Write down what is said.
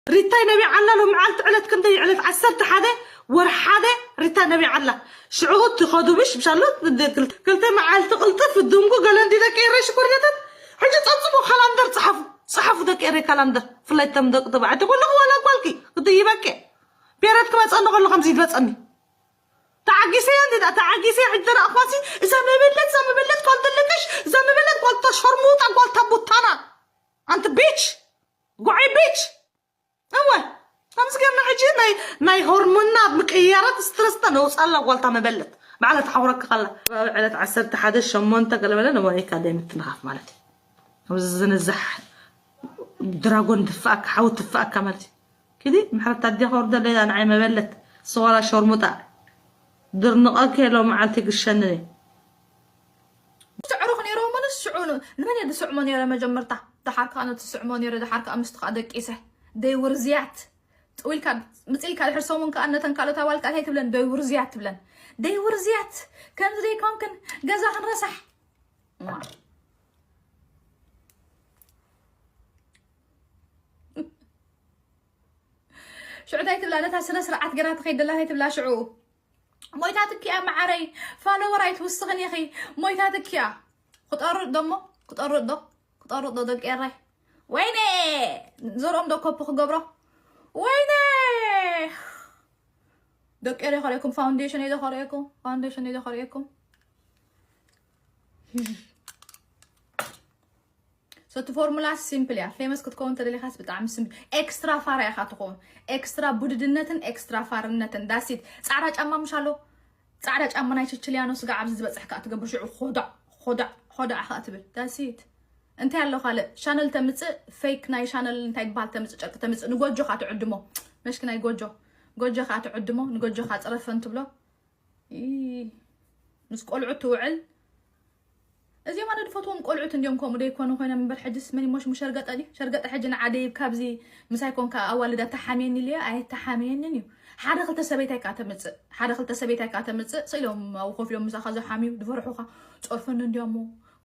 ሪታይ ነቢዓ ኣላ ሎምዓልቲ ዕለት ክንደይ ዕለት ዓሰርተ ሓደ ወር ሓደ ሪታይ ነቢዓ ኣላ። ሽዑ ትኸዱ ምሽ ምሻሎ ክልተ መዓልቲ ቅልጥፍ ድንጉ ገለ እንዲ ደቂ ኤረይ ሽኮርኛታት። ሕጂ ጸብጽቡ ካላንደር ጸሓፉ ጸሓፉ ደቂ ኤረይ ካላንደር ፍላይ ተም ደቂ ተባዕቲ ኩልኹ ዋላ ጓልኪ ክትይበቂ ፔረት ክመጸኒ ከሎ ከምዚ ይድበጸኒ። ተዓጊሰ እንዲ ተዓጊሰ ሕጂ ደረኣኳሲ እዛ መበለት እዛ መበለት ጓል ደለቀሽ እዛ መበለት ጓል ተሸርሙጣ ጓል ተቡታና ኣንቲ ቢች ጉዒ ቢች እወ ከምዚ ገርና ሕጂ ናይ ናይ ሆርሞና ምቅያራት ስትረስታ ነውፃላ ጓልታ መበለት ባዕላ ተሓውረካ ከላ ዕለት ዓሰርተ ሓደ ሸሞንተ ገለመለ ንሞኒካ ደይ ምትንኻፍ ማለት እዩ። ኣብዚ ዝንዛሕ ድራጎን ድፍኣካ ሓዊ ትፍኣካ ማለት እዩ። ክዲ ምሕረት ኣዴኻ ወርደለይ ንዓይ መበለት ስዋላ ሸርሙጣ ድርንቐኪ ሎ መዓልቲ ግሸንኒ። ትዕሩኽ ነይሮምንስ ሽዑ ንመን እየ ዝስዕሞ ነይረ መጀመርታ? ደሓር ከዓ ነቲ ዝስዕሞ ነይረ ደሓር ከዓ ምስቲ ከዓ ደቂሰ ደይ ውርዝያት ጥዊልካ ምፅኢልካ ድሕር ሰሙን ከዓ ነተን ካልኦት ኣዋልካ እንታይ ትብለን ደይ ውርዝያት ትብለን ደይ ውርዝያት ከምዚ ደይ ኮንክን ገዛ ክንረሳሕ ሽዑ እንታይ ትብላ ነታ ስነ ስርዓት ገራ ትኸይድ ደላ እንታይ ትብላ ሽዑ ሞይታትኪ እያ መዓረይ ፋሎወር ኣይትውስኽን ኢኺ ሞይታትኪ እያ ክጠርጥ ዶ እሞ ክጠርጥ ዶ ክጠርጥ ዶ ደቂ ኤረይ ወይኔ ዘርኦም ዶ ኮፒ ክገብሮ ወይኔ ደቂ ኤረይ ከርእየኩም ፋውንዴሽን እየ ዘኸርእየኩም ፋውንዴሽን እየ ዘኸርእየኩም So እቲ ፎርሙላ ሲምፕል እያ። ፌመስ ክትከውን ተደሊኻስ ብጣዕሚ ሲምፕል። ኤክስትራ ፋራ ኢኻ ትኸውን። ኤክስትራ ቡድድነትን ኤክስትራ ፋርነትን that's it። ጻዕዳ ጫማ ምሽ ኣሎ። ጻዕዳ ጫማ ናይ ችችልያኖ ስጋ ኣብዚ ዝበጽሕ ከኣ ትገብር ሽዑ ኾዳዕ ኾዳዕ ኾዳዕ ኢኻ ትብል that's it። እንታይ ኣሎ ካልእ ሻነል ተምጽእ ፌክ ናይ ሻነል እንታይ ይበሃል ተምጽእ ጨርቂ ተምጽእ ንጎጆ ከኣ ትዕድሞ። መሽኪ ናይ ጎጆ ጎጆ ከኣ ትዕድሞ ንጎጆ ከኣ ጽረፈን ትብሎ። ይ- ምስ ቆልዑት ትውዕል እዚኦም ኣነ ድፈትዎም ቆልዑት እንዲዮም ከምኡ ደይኮኑ ኮይኖም እምበር ሕጅስ መን ይሞሽሙ ሸርገጠ ድዩ ሸርገጠ ሕጂ ንዓደይ ካብዚ ምሳይ ኮንካ ኣዋልዳ ተሓምየኒ ኢልዮ ኣይተሓምየንን እዩ ሓደ ክልተ ሰበይታይ ከዓ ተምፅእ ሓደ ክልተ ሰበይታይ ከዓ ተምፅእ ስኢሎም ኣብኡ ኮፍ ኢሎም ምሳኻ ዝሓምዩ ዝፈርሑኻ ፀርፈኒ እንዲዮሞ